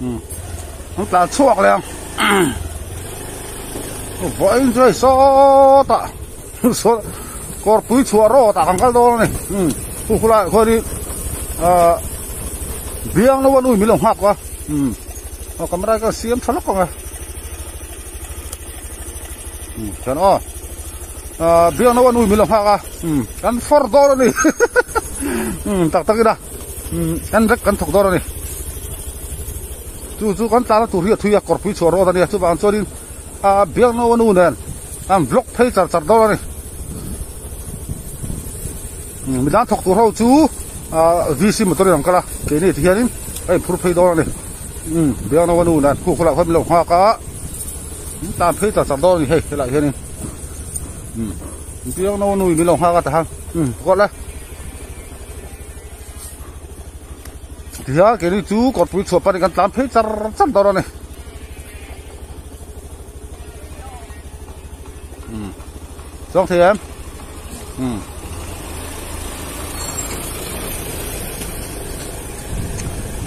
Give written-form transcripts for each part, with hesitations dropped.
An tlan chhuak leh ang. Vawiin chu hei sawtah saw kawrpui chhuah rawt ah kan kal dawn a ni. Khu khulaiah khuanin ahh biang lo a nui min lo nghak a. Aw camera hi ka siam tha lawk ang e. Chuan aw ahh biang lo a nui min lo nghak a. Kan fawr dawn a ni. Tak tak ila. En vek kan thawk dawn a ni. Chu chu kan tlana tur hi a thui a, kawrpui chhuah rawt a nia. Chuvang chuanin a biakno a nu nen an vlog phei char char dawn a ni. Midang thawk tur ho chu VC motor in an kal a, keini ti hianin a inphur phei dawn a ni. Biakno a nu nen khu khawlaiah khuan min lo nghak a, min tlan phei char char dawn a ni hei helaiah hianin. Biakno a nu in min lo nghak a tihan kawt le. Tihian keini chu kawrpui chhuah panin kan tlan phei char char dawn a ni. Umm chuang thei em? Umm.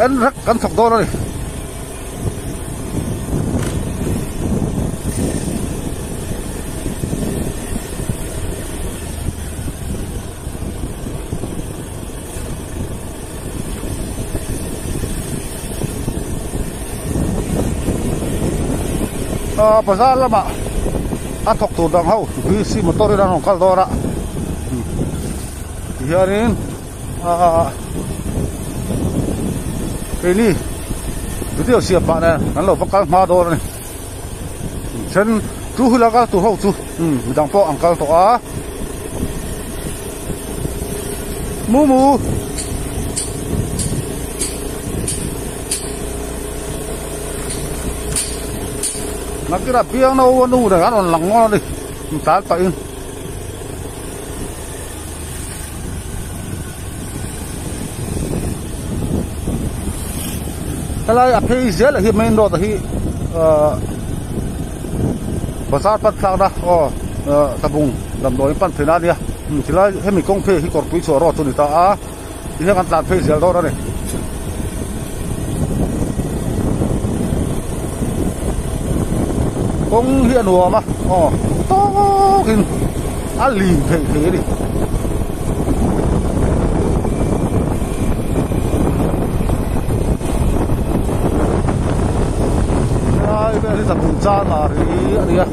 En rek kan thawk dawn a ni. Ahh bazar lamah a thawk tur dang ho VC motor in an rawn kal dawn a tihianin ahh keini video siam pah nen an lo va kal hma dawn a ni then two wheeler kal tur ho chu midang pawh an kal tawh a. Mumu. Nakira piang no anu ne an rawn lang ngawn a ni tlai pah in. Helai a phei zel ah hi main road ah hi ahh bazar pan thlak na aw tabung damdawi pan theihna a nia tilai hemi kawng phei hi kawrpui chhuah road chu a ni ta a tihian kan tlan phei zel dawn a ni. Kawng hi a nuam a aw tawkin a lim theih hle a ni. Helai vel hi Zabung Chana ri a ni a.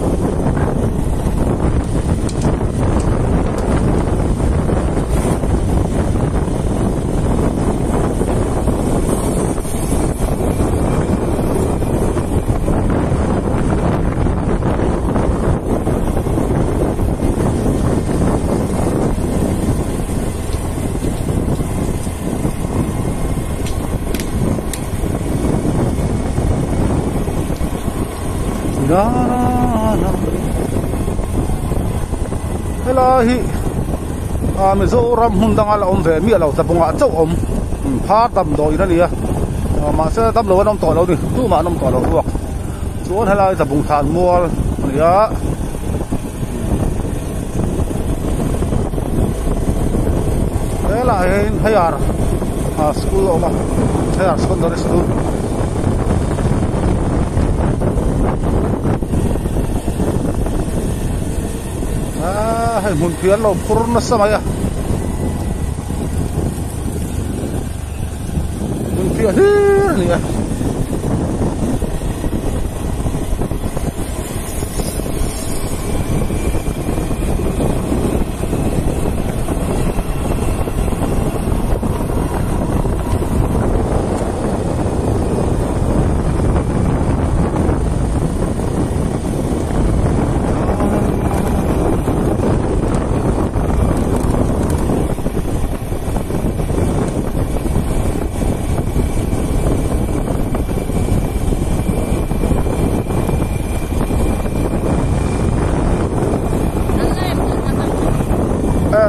Helai hi ah Mizoram hmun danga la awm ve miah lo tlabungah chauh awm phar damdawiin a ni a mahse damlo an awm tawh lo a ni tumah an awm tawh lo ruak chuan helai tlabung thlan mual a ni a. Helaiah hian higher ah school a awm a higher secondary school ah hei hmun pui an lo phur nasa mai a hmun phiah hlir a ni a.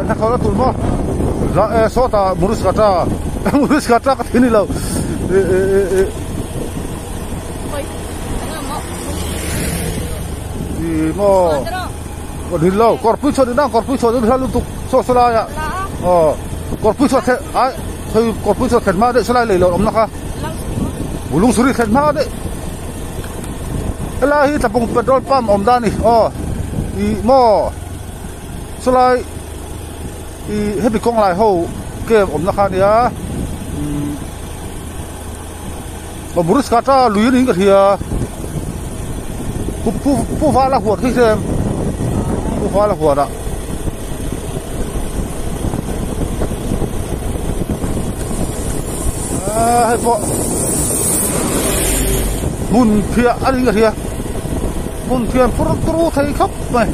Hnathawh na tur maw sawtah Murus Katra Murus Katra ka thei ni lo Ih maw Ni lo kawrpui chhuah ni nang kawrpui chhuah chu hla lutuk saw saw lai ah aw kawrpui chhuah thlen ai kawrpui chhuah thlen hma daih saw lai lei lo awm na kha. Lungsuri thlen hma daih helai hi tlapung petrol pump awm dan a ni aw ih maw chulai ih hemi kawng lai ho camp awmna kha a nia umm aw Muriskata lui a niin ka hria pu pu vala huan khi se pu vala huanah. Aaa hei pawh hmun phiah a ni ka hria hmun phiah an phur turu thei khawp mai.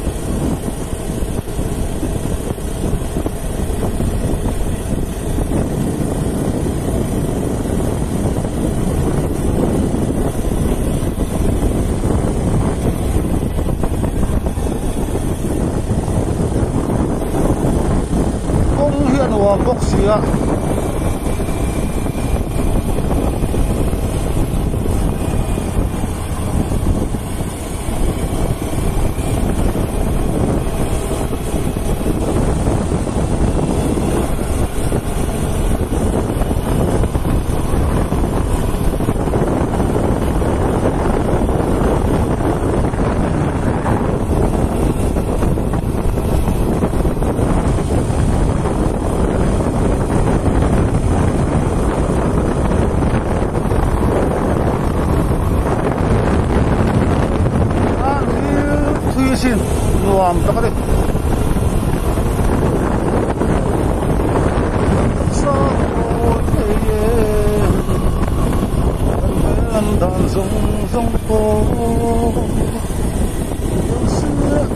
Kawng hi a nuam bawk si a. Nuam tak a ni. Dan zawng zawng pawh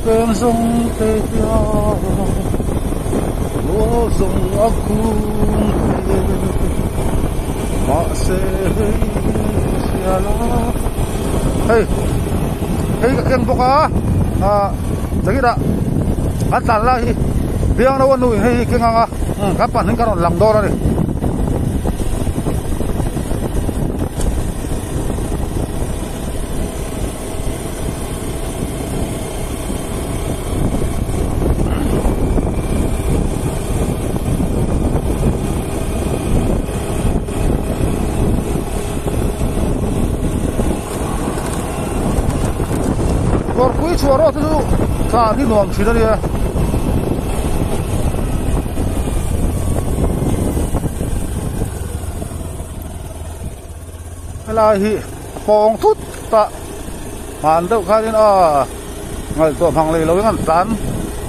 peng zawng te hian rual zawng a khum te mahse hei hria la hei hei ka keng bawk a ah changit ah an tlan lai hi biang lo a nu in hei hi keng ang a kan pahnih ka rawn lang dawn a ni. Kawrpui chhuah rawh te chu thla hi nuam thin a nia. Helai hi a pawng thut a hman deuh khanin aw ngaihtuah hmang lei lo in an tlan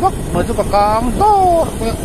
vak mai chu ka kang dawr mai a.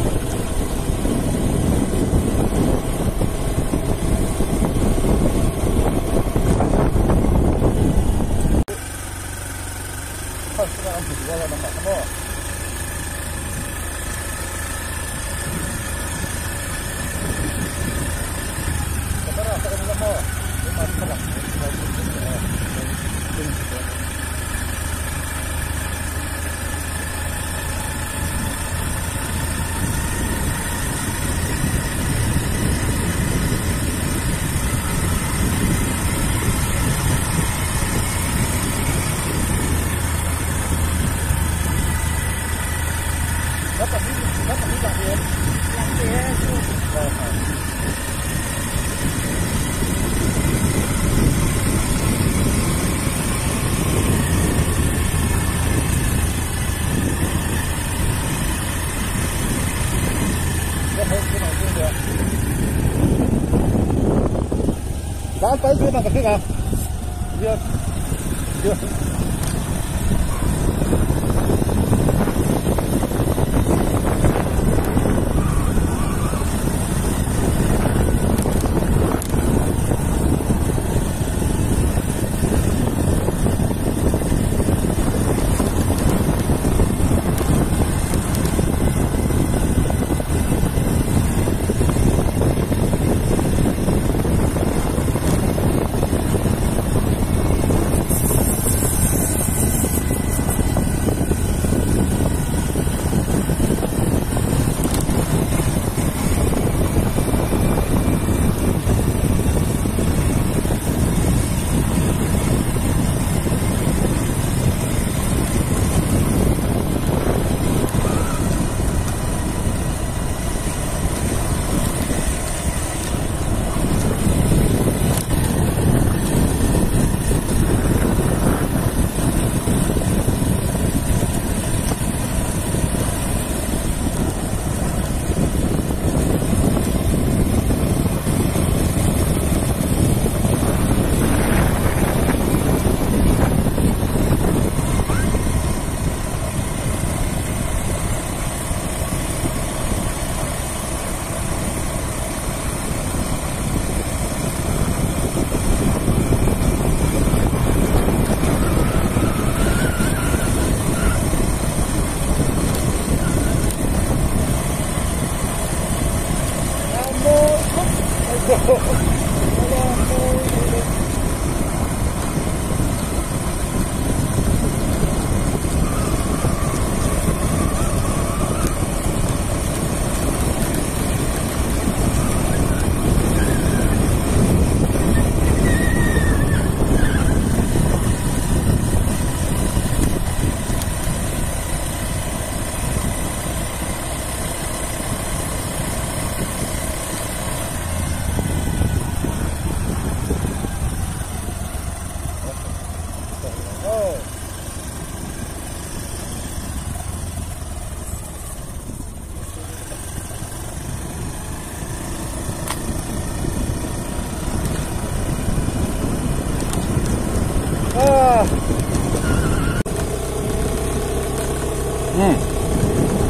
Um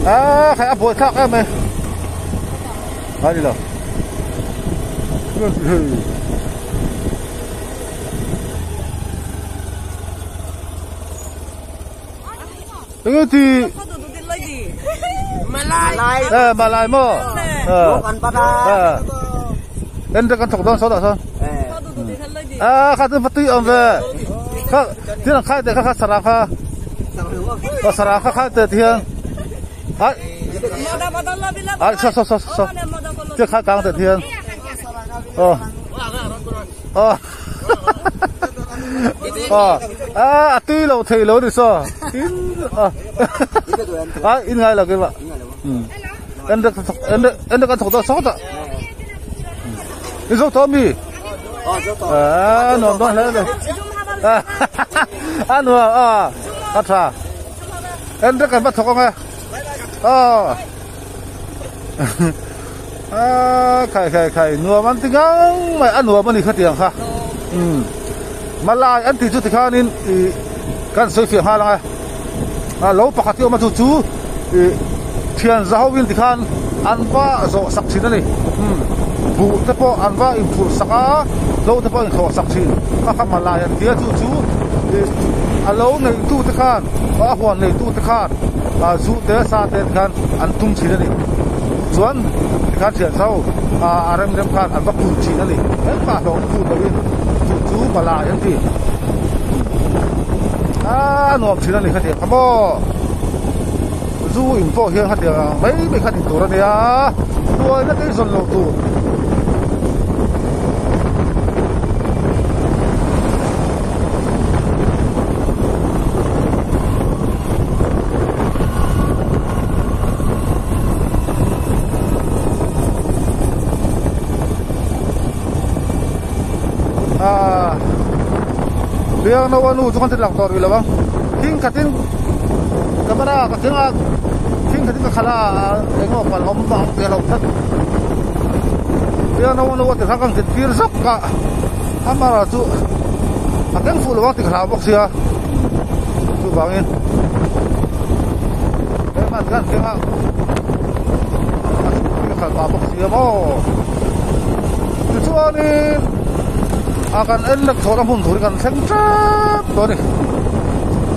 a khai a buai thlak em mai a ni lo Enge ti Eh malai mo Eh En te kan thok don so da so À kha tu patui om ve kha ti na khai te kha kha sara kha sara kha kha te thian ai ai so so so so ti kha kang te thian ờ ờ ờ à tuy lâu thì lâu thì sao in à à in ngay là cái vậy em được em được em được ăn thầu đó sót ạ đi dâu thơm gì à nó nó lên rồi à nó à à thà em được ăn bắt thầu không à à khai khai khai nua ăn tiếng mày ăn nua mà đi khát tiền kha mà lại ăn thì chút thì kha nên kan soi fi ha lang a lo pakhat hi awm a chu chu ih thian za ho in tikhan an va zawh sak thin a ni buh te pawh an va inphurh sak a lo te pawh a inthlawh sak thin kha kha malai an tia chu chu ih a lo neih tu te khan a huan nei tu te khan ah zu te sa te tikhan an tum thin a ni chuan tikhan thian zo ah a rem rem khan an va kun thin a ni engmah hlawh phut lo in chu chu malai an ti. A nuam thin a ni khatiang kha maw zu in pawh hian khatiang ang mai mai kha ti tur a nia buaina te hi zawn lo tur. Ah biang no anu chu kan ti lang tawh rih lo ang thing khatin camera ka thing a thing khatin ka khalh a eng emaw palh awm vang tih a lo that biang no anu a ti kha kan zirtir zawk a amara chu a keng fuh lo ang tih ka hlau bawk sia chuvangin hemah ti khan keng a a scooty ka khalh pah bawk sia maw tichuanin a kan en lek chhuah na hmun tur hi kan thleng tep tawh a ni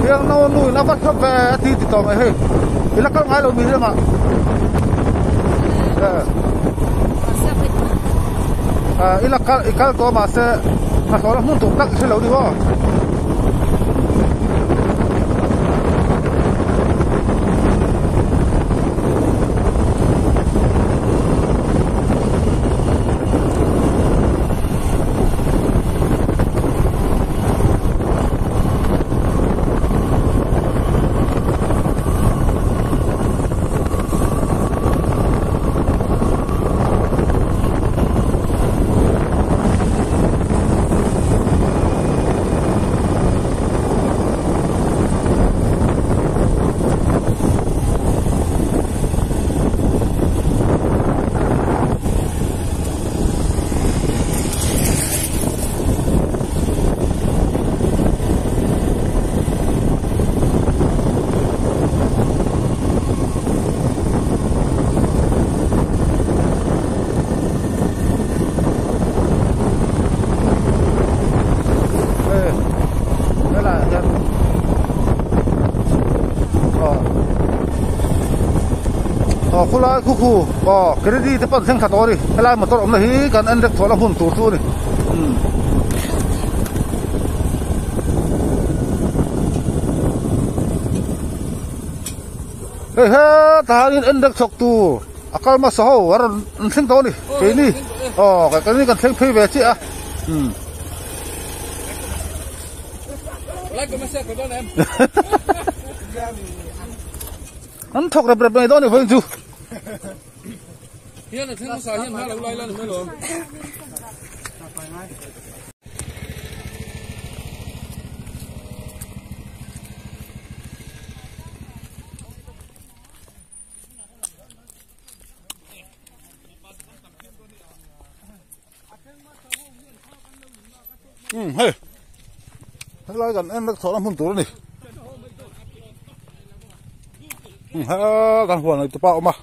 biang no nu in a va hlawp ve a ti ti tawh mai hei i la kal ngai lo mi ringah i la kal i kal tawh a mahse hnathawh na hmun tur tak i hre lo ni maw. Aw khulai khu khu aw Kennedy te pawh an thleng thla tawh a ni helai motor awmna hi kan en rek chhuah la hmun tur chu a ni umm. Hei hetah hianin en rek chhuak tur a kal hmasa ho a rawn thleng tawh a ni keini aw keini kan thleng phei ve chiah a umm. An thawk rep rep mai dawn ni vawiin chu. Umm hei. Helai kan en vek thawhna hmun tur a ni. He kan huan nei tupa a awm a.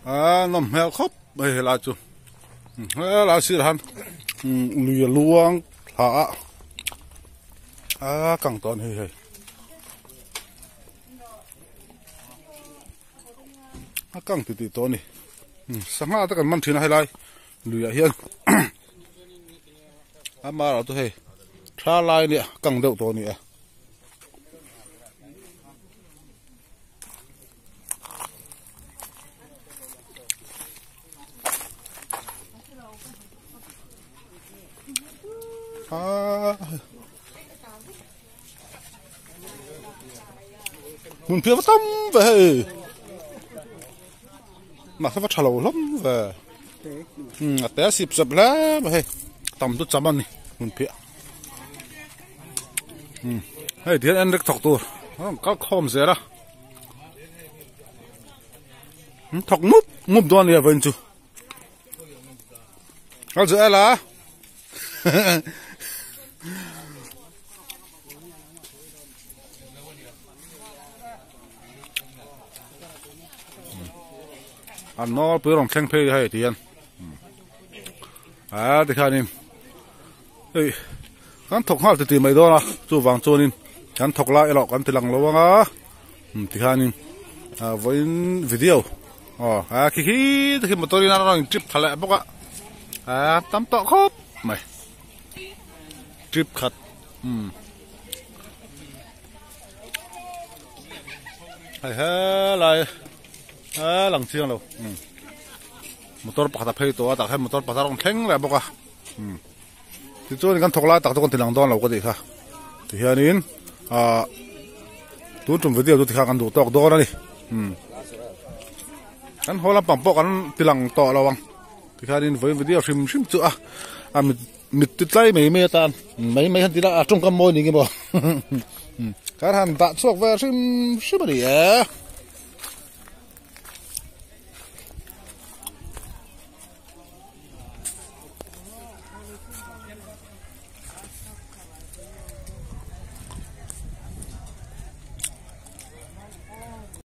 A nawm hmel khawp mai helai chu helai sirah hian lui a luang thla a a kang tawh a ni hei. A kang ti tih tawh a ni sangha te kan man thin a helai luiah hian ama erawh chu hei tha lai a nia kang deuh tawh a ni a. Hmun phian va tam ve hei mahse va tha lo hlawm ve a te a sip sep hle mai hei tam chu cham a ni hmun phiah hei tihian en rek thawk tur a rawn kal khawm zel a thawk mup mup dawn a nia vawiin chu. Kal chu ela. An nawlpui rawn thleng phei hei ti hian a tikhanin hei kan thawk nghal titi mai dawn a chuvang chuanin kan thawk lai erawh kan ti lang lo ang a tikhanin vawiin video Aw a khi khi te khi motor in a rawn trip thla leh bawk a a tam tawh khawp mai trip khat umm hei helai a lang chiang lo umm motor pakhat a phei tawh a tah hian motor pakhat a rawn thleng leh bawk a umm tichuan kan thawk lai tak chu kan ti lang dawn lo ka tih kha tihianin ah tun tum video chu tikhan kan duh tawk dawn a ni umm kan haw lampang pawh kan ti lang tawh lo ang tikhanin vawiin video hrim hrim chu a a mit mit ti tlai mai mai atan mai mai han ti la a tawngkam mawi ni nge maw kan han dah chhuak ve hrim hrim a ni e.